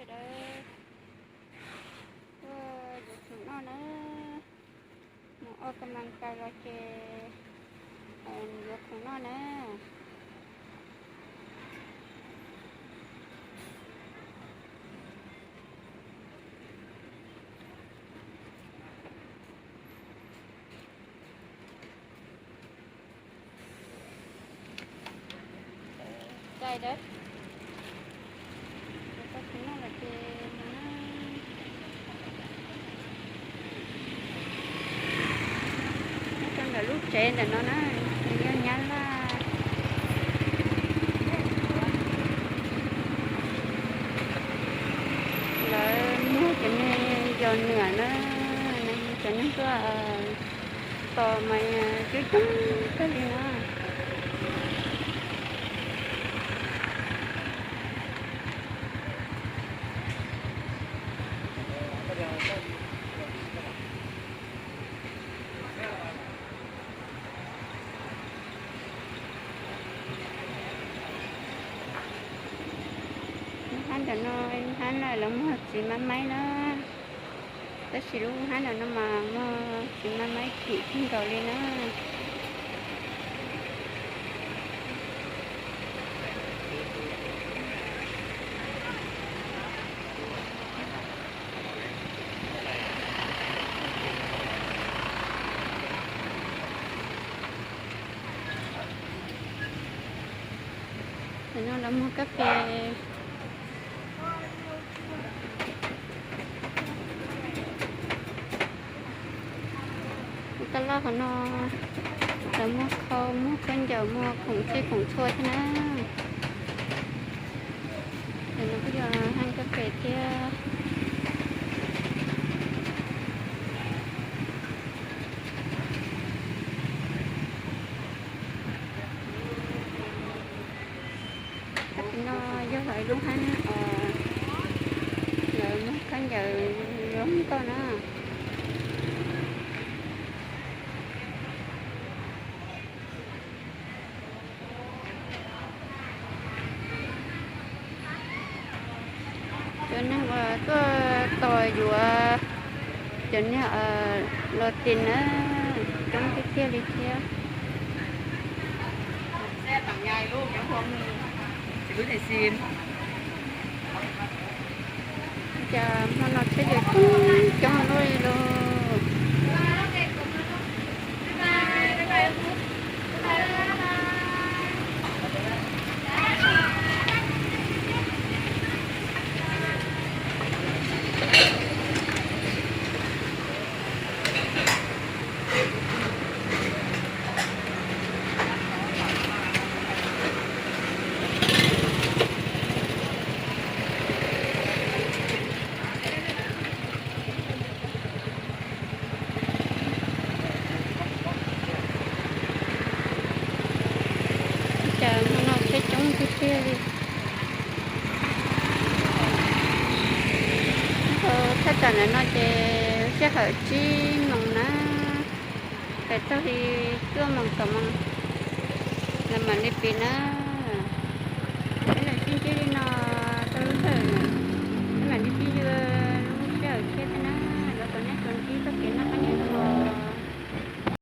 ເດີ ເອີ ຢູ່ຂ້າງນອກນະ ມາອອກກຳລັງກາຍລະເກ ເອີ ຢູ່ຂ້າງນອກນະ. ໄດ້ເດີ ແລ້ວກໍຂ້າງນອກລະເກມານະ ແລ້ວກໍເຫຼືອລູກເຈນແຫຼະເນາະນະ ເລີຍຍ່າງວ່າ ແລ້ວເມື່ອຈະແມ່ນຢອນເໜືອນະ ແມ່ນຈະນັ້ນກໍ ເອີ ຕໍ່ໄມ ອາ ຈຸ້ຍຈຸ້ຍໄປເລີຍນະ. ຮ້ານດຽວໜ້ອຍ ຮ້ານຫຼາຍແລ້ວ ໝົດຊິມາໃໝ່ນະ. ແຕ່ຊິລຸກຮ້ານແລ້ວນຳມາ ມາຊິມາໄມ້ກີ້ກິນເກົາຫຼີນະ. ເປັນນ້ອງລະມົວກາເຟ ຕະຫຼາດຂອງນ້ອງ ລະມົວເຂົ້າ ມົວເຄື່ອນຢາວ ມົວຂອງເຊຂອງຊົວນະ. ເດີນໄປຢູ່ຮ້ານກາເຟເທື່ອ. ກັບນ້ອງຢາກໃຫ້ລູກຫັ້ນ ເອີ ເດີນມາກັນ ຢາກລົງຕໍ່ນະ. ຈະນັ້ນວ່າຕົວຕໍ່ຢູ່ວ່າ ຈະເນຍ ເອີ ໂລຕີນເອີ ຕ້ອງໄປທ່ຽວໄປທ່ຽວ ແຊບບາງຍາຍລູກ ຍັງພວມໜຶ່ງ ຊິລຸດໃຫ້ຊີມ. ຈະມານອນເສຍເດີ ຈ້ອງໂລຍໂລ. ຈະມານອນເສຍຈ້ອງເສຍເດີ. ເອີ ຖ້າຈາກນັ້ນເນາະ ເຈ ເຈຫາຈີ່ມົງນະ ແຕ່ເຈົ້າທີ່ຕົວມັງກະມັງ ລະມາລິປິນນະ ເປັນໜ້າຊິງເຈລີນາ ຕະລຸເທີນ ລະມາລິປິນຢູ່ ລູກເຈົ້າເຄຍນະ ລະກະແນະຊົນທີ່ຕະເກນນະ